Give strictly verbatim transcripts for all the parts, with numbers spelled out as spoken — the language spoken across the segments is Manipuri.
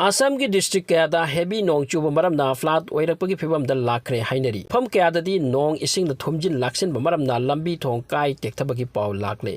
ꯑꯁꯥꯝꯒꯤ district ꯀꯌꯥꯗ heavy ꯅꯣꯡ ꯆꯨꯕ ꯃꯔꯝꯅ flood ꯑꯣꯏꯔꯛꯄꯒꯤ ꯐꯤꯕꯝꯗ ꯂꯥꯛꯈ꯭ꯔꯦ ꯍꯥꯏꯅꯔꯤ꯫ ꯃꯐꯝ ꯀꯌꯥꯗꯗꯤ ꯅꯣꯡ ꯏꯁꯤꯡꯅ ꯊꯨꯝꯖꯤꯟ ꯂꯥꯛꯁꯤꯟꯕ ꯃꯔꯝꯅ ꯂꯝꯕꯤ ꯊꯣꯡ ꯀꯥꯏ ꯇꯦꯛꯊꯕꯒꯤ ꯄꯥꯎ ꯂꯥꯛꯂꯦ꯫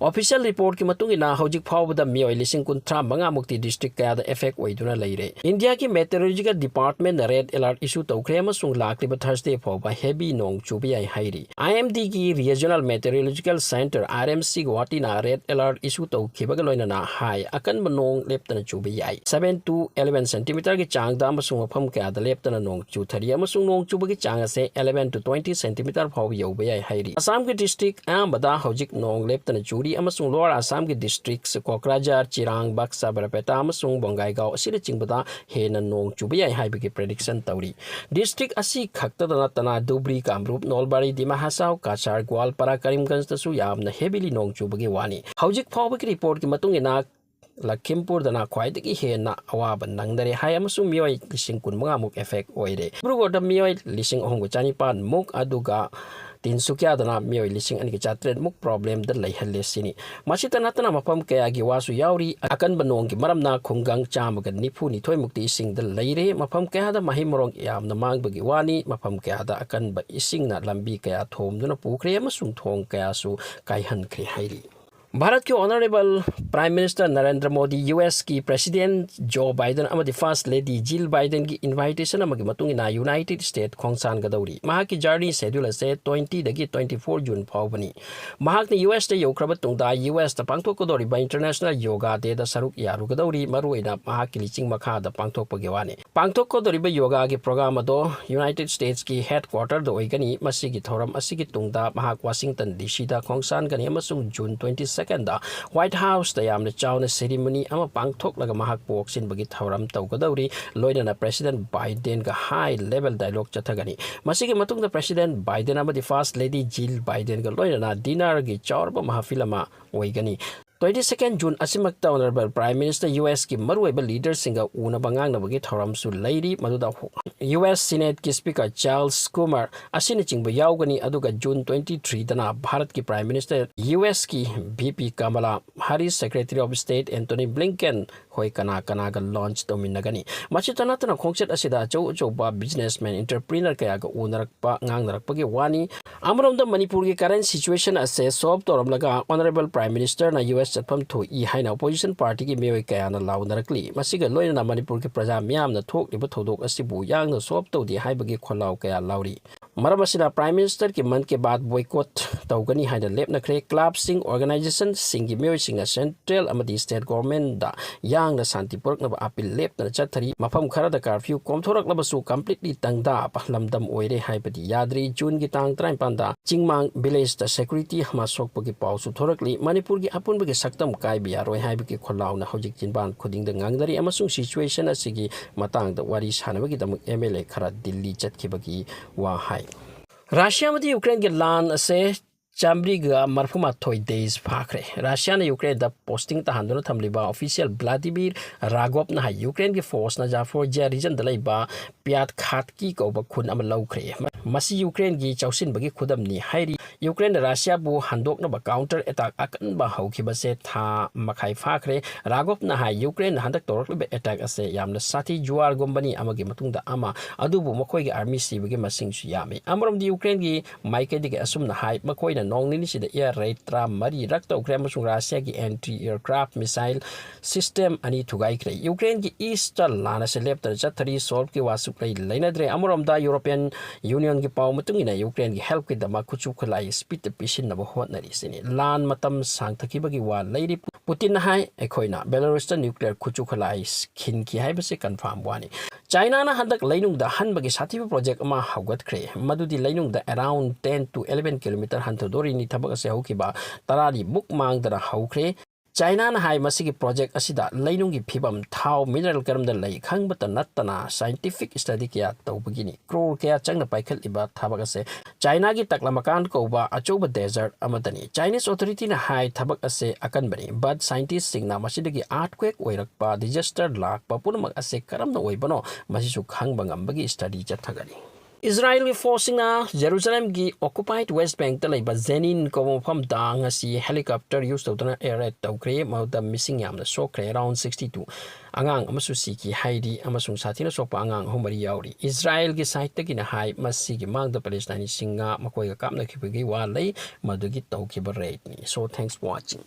Official reportꯀꯤ ꯃꯇꯨꯡ ꯏꯟꯅ ꯍꯧꯖꯤꯛ ꯐꯥꯎꯕꯗ ꯃꯤꯑꯣꯏ ꯂꯤꯁꯤꯡ ꯀꯨꯟꯊ꯭ꯔꯥ ꯃꯉꯥ ꯃꯨꯛꯇꯤ district ꯀꯌꯥꯗ affect ꯑꯣꯏꯗꯨꯅ ꯂꯩꯔꯦ꯫ ꯏꯟꯗꯤꯌꯥꯒꯤ meteorological departmentꯅ red alert issue ꯇꯧꯈ꯭ꯔꯦ ꯑꯃꯁꯨꯡ ꯂꯥꯛꯂꯤꯕ Thursday ꯐꯥꯎꯕ heavy ꯅꯣꯡ ꯆꯨꯕ ꯌꯥꯏ ꯍꯥꯏꯔꯤ꯫ IMDꯒꯤ Regional Meteorological Centre, RMC, ꯒꯨꯋꯥꯍꯥꯇꯤꯅ red alert issue ꯇꯧꯈꯤꯕꯒ ꯂꯣꯏꯅꯅ ꯍꯥꯏ, ꯑꯀꯟꯕ ꯅꯣꯡ ꯂꯦꯞꯇꯅ ꯆꯨꯕ ꯌꯥꯏ꯫ Seven to eleven centimetreꯒꯤ ꯆꯥꯡꯗ ꯑꯃꯁꯨꯡ ꯃꯐꯝ ꯀꯌꯥꯗ ꯂꯦꯞꯇꯅ ꯅꯣꯡ ꯆꯨꯊꯔꯤ ꯑꯃꯁꯨꯡ ꯅꯣꯡ ꯆꯨꯕꯒꯤ ꯆꯥꯡ ꯑꯁꯦ eleven to twenty centimetre ꯐꯥꯎꯕ ꯌꯧꯕ ꯌꯥꯏ ꯍꯥꯏꯔꯤ꯫ ꯑꯁꯥꯝꯒꯤ district ꯑꯌꯥꯝꯕꯗ ꯍꯧꯖꯤꯛ ꯅꯣꯡ ꯂꯦꯞꯇꯅ ꯆꯨꯔꯤ ꯑꯃꯁꯨꯡ Lower Assamꯒꯤ districts ꯀꯣꯀ꯭ꯔꯥꯖꯥꯔ, ꯆꯤꯔꯥꯡ, ꯕꯛꯁꯥ, ꯕꯔꯄꯦꯇꯥ ꯑꯃꯁꯨꯡ ꯕꯣꯡꯒꯥꯏꯒꯥꯎ ꯑꯁꯤꯅꯆꯤꯡꯕꯗ ꯍꯦꯟꯅ ꯅꯣꯡ ꯆꯨꯕ ꯌꯥꯏ ꯍꯥꯏꯕꯒꯤ prediction ꯇꯧꯔꯤ꯫ District ꯑꯁꯤ ꯈꯛꯇꯗ ꯅꯠꯇꯅ ꯙꯨꯕ꯭ꯔꯤ, ꯀꯥꯝꯔꯨꯞ, ꯅꯣꯜꯕꯥꯔꯤ, ꯗꯤꯃꯥ ꯍꯁꯥꯎ, ꯀꯥꯁꯥꯔ, ꯒ꯭ꯋꯥꯜꯄꯥꯔꯥ, ꯀꯔꯤꯝꯒꯟꯖꯇꯁꯨ ꯌꯥꯝꯅ heavily ꯅꯣꯡ ꯆꯨꯕꯒꯤ ꯋꯥꯅꯤ꯫ ꯍꯧꯖꯤꯛ ꯐꯥꯎꯕꯒꯤ reportꯀꯤ ꯃꯇꯨꯡ ꯏꯟꯅ ꯂꯈꯤꯝꯄꯨꯔꯗꯅ ꯈ꯭ꯋꯥꯏꯗꯒꯤ ꯍꯦꯟꯅ ꯑꯋꯥꯕ ꯅꯪꯅꯔꯦ ꯍꯥꯏ ꯑꯃꯁꯨꯡ ꯃꯤꯑꯣꯏ ꯂꯤꯁꯤꯡ ꯀꯨꯟꯃꯉꯥ ꯃꯨꯛ affect ꯑꯣꯏꯔꯦ꯫ ꯗꯤꯕ꯭ꯔꯨꯒꯔꯗ ꯃꯤꯑꯣꯏ ꯂꯤꯁꯤꯡ ꯑꯍꯨꯝꯒ ꯆꯅꯤꯄꯥꯟ ꯃꯨꯛ ꯑꯗꯨꯒ ꯇꯤꯟꯁꯨꯀꯤꯌꯥꯗꯅ ꯃꯤꯑꯣꯏ ꯂꯤꯁꯤꯡ ꯑꯅꯤꯒ ꯆꯥꯇ꯭ꯔꯦꯠ ꯃꯨꯛ problemꯗ ꯂꯩꯍꯜꯂꯦ ꯁꯤꯅꯤ꯫ ꯃꯁꯤꯇ ꯅꯠꯇꯅ ꯃꯐꯝ ꯀꯌꯥꯒꯤ ꯋꯥꯁꯨ ꯌꯥꯎꯔꯤ꯫ ꯑꯀꯟꯕ ꯅꯣꯡꯒꯤ ꯃꯔꯝꯅ ꯈꯨꯡꯒꯪ ꯆꯥꯝꯃꯒ ꯅꯤꯐꯨ ꯅꯤꯊꯣꯏ ꯃꯨꯛꯇꯤ ꯏꯁꯤꯡꯗ ꯂꯩꯔꯦ꯫ ꯃꯐꯝ ꯀꯌꯥꯗ ꯃꯍꯩ ꯃꯔꯣꯡ ꯌꯥꯝꯅ ꯃꯥꯡꯕꯒꯤ ꯋꯥꯅꯤ꯫ ꯃꯐꯝ ꯀꯌꯥꯗ ꯑꯀꯟꯕ ꯏꯁꯤꯡꯅ ꯂꯝꯕꯤ ꯀꯌꯥ ꯊꯣꯝꯗꯨꯅ ꯄꯨꯈ꯭ꯔꯦ ꯑꯃꯁꯨꯡ ꯊꯣꯡ ꯀꯌꯥꯁꯨ ꯀꯥꯏꯍꯟꯈ꯭ꯔꯦ ꯍꯥꯏꯔꯤ꯫ ꯚꯥꯔꯠꯀꯤ Honourable Prime Minister Narendra Modi, USꯀꯤ President Joe Biden ꯑꯃꯗꯤ First Lady Jill Bidenꯒꯤ invitation ꯑꯃꯒꯤ ꯃꯇꯨꯡ ꯏꯟꯅ United States ꯈꯣꯡꯁꯥꯟꯒꯗꯧꯔꯤ꯫ ꯃꯍꯥꯛꯀꯤ journey schedule ꯑꯁꯦ twentyꯗꯒꯤ twenty-four June ꯐꯥꯎꯕꯅꯤ꯫ ꯃꯍꯥꯛꯅ USꯇ ꯌꯧꯈ꯭ꯔꯕ ꯇꯨꯡꯗ USꯇ ꯄꯥꯡꯊꯣꯛꯀꯗꯧꯔꯤꯕ International Yoga Dayꯗ ꯁꯔꯨꯛ ꯌꯥꯔꯨꯒꯗꯧꯔꯤ, ꯃꯔꯨꯑꯣꯏꯅ ꯃꯍꯥꯛꯀꯤ ꯂꯤꯆꯤꯡ ꯃꯈꯥꯗ ꯄꯥꯡꯊꯣꯛꯄꯒꯤ ꯋꯥꯅꯤ꯫ ꯄꯥꯡꯊꯣꯛꯀꯗꯧꯔꯤꯕ ꯌꯣꯒꯥꯒꯤ program ꯑꯗꯣ United Statesꯀꯤ headquarterꯗ ꯑꯣꯏꯒꯅꯤ꯫ ꯃꯁꯤꯒꯤ ꯊꯧꯔꯝ ꯑꯁꯤꯒꯤ ꯇꯨꯡꯗ ꯃꯍꯥꯛ Washington DCꯗ ꯈꯣꯡꯁꯥꯟꯒꯅꯤ ꯑꯃꯁꯨꯡ June twenty-secondꯗ White Houseꯇ ꯌꯥꯝꯅ ꯆꯥꯎꯅ ceremony ꯑꯃ ꯄꯥꯡꯊꯣꯛꯂꯒ ꯃꯍꯥꯛꯄꯨ ꯑꯣꯛꯁꯤꯟꯕꯒꯤ ꯊꯧꯔꯝ ꯇꯧꯒꯗꯧꯔꯤ꯫ ꯂꯣꯏꯅꯅ President Bidenꯒ high level dialogue ꯆꯠꯊꯒꯅꯤ꯫ ꯃꯁꯤꯒꯤ ꯃꯇꯨꯡꯗ President Biden ꯑꯃꯗꯤ First Lady Jill Bidenꯒ ꯂꯣꯏꯅꯅ dinnerꯒꯤ ꯆꯥꯎꯔꯕ ꯃꯍꯐꯤꯜ ꯑꯃ ꯑꯣꯏꯒꯅꯤ꯫ Twenty-second June ꯑꯁꯤꯃꯛꯇ Honourable Prime Minister USꯀꯤ ꯃꯔꯨꯑꯣꯏꯕ leaderꯁꯤꯡꯒ ꯎꯅꯕ ꯉꯥꯡꯅꯕꯒꯤ ꯊꯧꯔꯝꯁꯨ ꯂꯩꯔꯤ, ꯃꯗꯨꯗ US Senateꯀꯤ Speaker Charles Schumer ꯑꯁꯤꯅꯆꯤꯡꯕ ꯌꯥꯎꯒꯅꯤ꯫ ꯑꯗꯨꯒ June twenty-threeꯗꯅ ꯚꯥꯔꯠꯀꯤ Prime Minister, USꯀꯤ VP Kamala Harris, Secretary of State Antony Blinken, ꯑꯩꯈꯣꯏ ꯀꯅꯥ ꯀꯅꯥꯒ launch ꯇꯧꯃꯤꯟꯅꯒꯅꯤ? ꯃꯁꯤꯇ ꯅꯠꯇꯅ ꯈꯣꯡꯆꯠ ꯑꯁꯤꯗ ꯑꯆꯧ ꯑꯆꯧꯕ businessman, entrepreneur ꯀꯌꯥꯒ ꯎꯅꯔꯛꯄ, ꯉꯥꯡꯅꯔꯛꯄꯒꯤ ꯋꯥꯅꯤ꯫ ꯑꯃꯔꯣꯝꯗ ꯃꯅꯤꯄꯨꯔꯒꯤ current situation ꯑꯁꯦ solve ꯇꯧꯔꯝꯂꯒ Honourable Prime Ministerꯅ U S ꯆꯠꯐꯝ ꯊꯣꯛꯏ ꯍꯥꯏꯅ opposition partyꯒꯤ ꯃꯤꯑꯣꯏ ꯀꯌꯥꯅ ꯂꯥꯎꯅꯔꯛꯂꯤ꯫ ꯃꯁꯤꯒ ꯂꯣꯏꯅꯅ ꯃꯅꯤꯄꯨꯔꯒꯤ ꯄ꯭ꯔꯖꯥ ꯃꯤꯌꯥꯝꯅ ꯊꯣꯛꯂꯤꯕ ꯊꯧꯗꯣꯛ ꯑꯁꯤꯕꯨ ꯌꯥꯡꯅ solve ꯇꯧꯗꯦ ꯍꯥꯏꯕꯒꯤ ꯈꯣꯜꯂꯥꯎ ꯀꯌꯥ ꯂꯥꯎꯔꯤ꯫ ꯃꯔꯝ ꯑꯁꯤꯅ Prime Ministerꯒꯤ Mann Ki Baat boycott ꯇꯧꯒꯅꯤ ꯍꯥꯏꯅ ꯂꯦꯞꯅꯈ꯭ꯔꯦ꯫ Clubꯁꯤꯡ, organizationꯁꯤꯡꯒꯤ ꯃꯤꯑꯣꯏꯁꯤꯡꯅ central ꯑꯃꯗꯤ state governmentꯗ ꯌꯥꯡꯅ ꯁꯥꯟꯇꯤ ꯄꯨꯔꯛꯅꯕ appeal ꯂꯦꯞꯇꯅ ꯆꯠꯊꯔꯤ꯫ ꯃꯐꯝ ꯈꯔꯗ curfew ꯀꯣꯝꯊꯣꯔꯛꯂꯕꯁꯨ completely ꯇꯪꯗꯥ ꯂꯝꯗꯝ ꯑꯣꯏꯔꯦ ꯍꯥꯏꯕꯗꯤ ꯌꯥꯗ꯭ꯔꯤ꯫ Juneꯒꯤ ꯇꯥꯡ ꯇꯔꯥꯅꯤꯄꯥꯟꯗ ꯆꯤꯡꯃꯥꯡ villageꯇ security ꯑꯃ ꯁꯣꯛꯄꯒꯤ ꯄꯥꯎꯁꯨ ꯊꯣꯔꯛꯂꯤ꯫ ꯃꯅꯤꯄꯨꯔꯒꯤ ꯑꯄꯨꯟꯕꯒꯤ ꯁꯛꯇꯝ ꯀꯥꯏꯕ ꯌꯥꯔꯣꯏ ꯍꯥꯏꯕꯒꯤ ꯈꯣꯜꯂꯥꯎꯅ ꯍꯧꯖꯤꯛ ꯆꯤꯟꯕꯥꯟ ꯈꯨꯗꯤꯡꯗ ꯉꯪꯅꯔꯤ ꯑꯃꯁꯨꯡ situation ꯑꯁꯤꯒꯤ ꯃꯇꯥꯡꯗ ꯋꯥꯔꯤ ꯁꯥꯅꯕꯒꯤꯗꯃꯛ M L A ꯈꯔ ꯗꯤꯜꯂꯤ ꯆꯠꯈꯤꯕꯒꯤ ꯋꯥ ꯍꯥꯏ꯫ ꯔꯁꯤꯌꯥ ꯑꯃꯗꯤ ꯌꯨꯀ꯭ꯔꯦꯟꯒꯤ ꯂꯥꯟ ꯑꯁꯦ ꯆꯥꯃꯔꯤꯒ ꯃꯔꯐꯨ ꯃꯥꯊꯣꯏ days ꯐꯥꯈ꯭ꯔꯦ꯫ ꯔꯁꯤꯌꯥꯅ ꯌꯨꯀ꯭ꯔꯦꯟꯗ posting ꯇꯥꯍꯟꯗꯨꯅ ꯊꯝꯂꯤꯕ official Vladimir Ragovꯅ ꯍꯥꯏ, ꯌꯨꯀ꯭ꯔꯦꯟꯒꯤ forceꯅ Zaporizhzhia regionꯗ ꯂꯩꯕ Pyatkhivki ꯀꯧꯕ ꯈꯨꯟ ꯑꯃ ꯂꯧꯈ꯭ꯔꯦ꯫ ꯃꯁꯤ ꯌꯨꯀ꯭ꯔꯦꯟꯒꯤ ꯆꯥꯎꯁꯤꯟꯕꯒꯤ ꯈꯨꯗꯝꯅꯤ ꯍꯥꯏꯔꯤ꯫ ꯌꯨꯀ꯭ꯔꯦꯟꯅ ꯔꯁꯤꯌꯥꯕꯨ ꯍꯟꯗꯣꯛꯅꯕ counter attack ꯑꯀꯟꯕ ꯍꯧꯈꯤꯕꯁꯦ ꯊꯥ ꯃꯈꯥꯏ ꯐꯥꯈ꯭ꯔꯦ꯫ ꯔꯥꯒꯣꯞꯅ ꯍꯥꯏ, ꯌꯨꯀ꯭ꯔꯦꯟꯅ ꯍꯟꯗꯛ ꯇꯧꯔꯛꯂꯤꯕ attack ꯑꯁꯦ ꯌꯥꯝꯅ ꯁꯥꯊꯤ, ꯖꯨꯋꯥꯔꯒꯨꯝꯕꯅꯤ, ꯑꯃꯒꯤ ꯃꯇꯨꯡꯗ ꯑꯃ, ꯑꯗꯨꯕꯨ ꯃꯈꯣꯏꯒꯤ army ꯁꯤꯕꯒꯤ ꯃꯁꯤꯡꯁꯨ ꯌꯥꯝꯃꯤ꯫ ꯑꯃꯔꯣꯝꯗ ꯌꯨꯀ꯭ꯔꯦꯟꯒꯤ ꯃꯥꯏꯀꯩꯗꯒꯤ ꯑꯁꯨꯝꯅ ꯍꯥꯏ, ꯃꯈꯣꯏꯅ ꯅꯣꯡ ꯅꯤꯅꯤꯁꯤꯗ air raid ꯇꯔꯥꯃꯔꯤꯔꯛ ꯇꯧꯈ꯭ꯔꯦ ꯑꯃꯁꯨꯡ ꯔꯁꯤꯌꯥꯒꯤ anti aircraft missile system ꯑꯅꯤ ꯊꯨꯒꯥꯏꯈ꯭ꯔꯦ꯫ ꯌꯨꯀ꯭ꯔꯦꯟꯒꯤ eastꯇ ꯂꯥꯟ ꯑꯁꯤ ꯂꯦꯞꯇꯅ ꯆꯠꯊꯔꯤ꯫ Solveꯀꯤ ꯋꯥ ꯁꯨꯛꯂꯩ ꯂꯩꯅꯗ꯭ꯔꯦ꯫ ꯑꯃꯔꯣꯝꯗ European Unionꯒꯤ ꯄꯥꯎ ꯃꯇꯨꯡ ꯏꯟꯅ ꯌꯨꯀ꯭ꯔꯦꯟꯒꯤ helpꯀꯤꯗꯃꯛ ꯈꯨꯠꯁꯨ ꯈꯨꯠꯂꯥꯏ speedꯇ ꯄꯤꯁꯤꯟꯅꯕ ꯍꯣꯠꯅꯔꯤ ꯁꯤꯅꯤ꯫ ꯂꯥꯟ ꯃꯇꯝ ꯁꯥꯡꯊꯈꯤꯕꯒꯤ ꯋꯥ ꯂꯩꯔꯤ꯫ ꯄꯨꯇꯤꯟꯅ ꯍꯥꯏ, ꯑꯩꯈꯣꯏꯅ Belarusꯇ nuclear ꯈꯨꯠꯁꯨ ꯈꯨꯠꯂꯥꯏ ꯈꯤꯟꯈꯤ ꯍꯥꯏꯕꯁꯤ confirm ꯋꯥꯅꯤ꯫ ꯆꯥꯏꯅꯥꯅ ꯍꯟꯗꯛ ꯂꯩꯅꯨꯡꯗ ꯍꯟꯕꯒꯤ ꯁꯥꯊꯤꯕ project ꯑꯃ ꯍꯧꯒꯠꯈ꯭ꯔꯦ꯫ ꯃꯗꯨꯗꯤ ꯂꯩꯅꯨꯡꯗ around ten to eleven kilometer ꯍꯟꯊꯗꯣꯔꯤꯅꯤ꯫ ꯊꯕꯛ ꯑꯁꯤ ꯍꯧꯈꯤꯕ ꯇꯔꯥꯅꯤꯃꯨꯛ ꯃꯥꯡꯗꯅ ꯍꯧꯈ꯭ꯔꯦ꯫ ꯆꯥꯏꯅꯥꯅ ꯍꯥꯏ, ꯃꯁꯤꯒꯤ project ꯑꯁꯤꯗ ꯂꯩꯅꯨꯡꯒꯤ ꯐꯤꯕꯝ, ꯊꯥꯎ, mineral ꯀꯔꯝꯅ ꯂꯩ ꯈꯪꯕꯇ ꯅꯠꯇꯅ scientific study ꯀꯌꯥ ꯇꯧꯕꯒꯤꯅꯤ꯫ Crore ꯀꯌꯥ ꯆꯪꯅ ꯄꯥꯏꯈꯠꯂꯤꯕ ꯊꯕꯛ ꯑꯁꯦ ꯆꯥꯏꯅꯥꯒꯤ ꯇꯥꯀꯂꯥꯃꯥꯀꯥꯟ ꯀꯧꯕ ꯑꯆꯧꯕ desert ꯑꯃꯗꯅꯤ꯫ Chinese authorityꯅ ꯍꯥꯏ, ꯊꯕꯛ ꯑꯁꯦ ꯑꯀꯟꯕꯅꯤ, but scientistꯁꯤꯡꯅ ꯃꯁꯤꯗꯒꯤ earthquake ꯑꯣꯏꯔꯛꯄ, disaster ꯂꯥꯛꯄ ꯄꯨꯝꯅꯃꯛ ꯑꯁꯦ ꯀꯔꯝꯅ ꯑꯣꯏꯕꯅꯣ, ꯃꯁꯤꯁꯨ ꯈꯪꯕ ꯉꯝꯕꯒꯤ study ꯆꯠꯊꯒꯅꯤ꯫ ꯏꯁꯔꯥꯌꯦꯜꯒꯤ ꯐꯣꯔꯁꯁꯤꯡꯅ ꯖꯦꯔꯨꯖꯂꯦꯝꯒꯤ occupied West Bankꯇ ꯂꯩꯕ ꯖꯦꯅꯤꯟ ꯀꯧꯕ ꯃꯐꯝꯗ ꯉꯁꯤ helicopter use ꯇꯧꯗꯨꯅ air raid ꯇꯧꯈ꯭ꯔꯦ꯫ ꯃꯗꯨꯗ ꯃꯤꯁꯤꯡ ꯌꯥꯝꯅ ꯁꯣꯛꯈ꯭ꯔꯦ, around sixty two꯫ ꯑꯉꯥꯡ ꯑꯃꯁꯨ ꯁꯤꯈꯤ ꯍꯥꯏꯔꯤ ꯑꯃꯁꯨꯡ ꯁꯥꯊꯤꯅ ꯁꯣꯛꯄ ꯑꯉꯥꯡ ꯑꯍꯨꯝ ꯃꯔꯤ ꯌꯥꯎꯔꯤ꯫ ꯏꯁꯔꯥꯌꯦꯜꯒꯤ ꯁꯥꯏꯠꯇꯒꯤꯅ ꯍꯥꯏ ꯃꯁꯤꯒꯤ ꯃꯥꯡꯗ ꯄꯦꯂꯦꯁꯇꯥꯏꯅꯤꯁꯤꯡꯅ ꯃꯈꯣꯏꯒ ꯀꯥꯞꯅꯈꯤꯕꯒꯤ ꯋꯥ ꯂꯩ, ꯃꯗꯨꯒꯤ ꯇꯧꯈꯤꯕ raidꯅꯤ꯫ So, thanks for watching꯫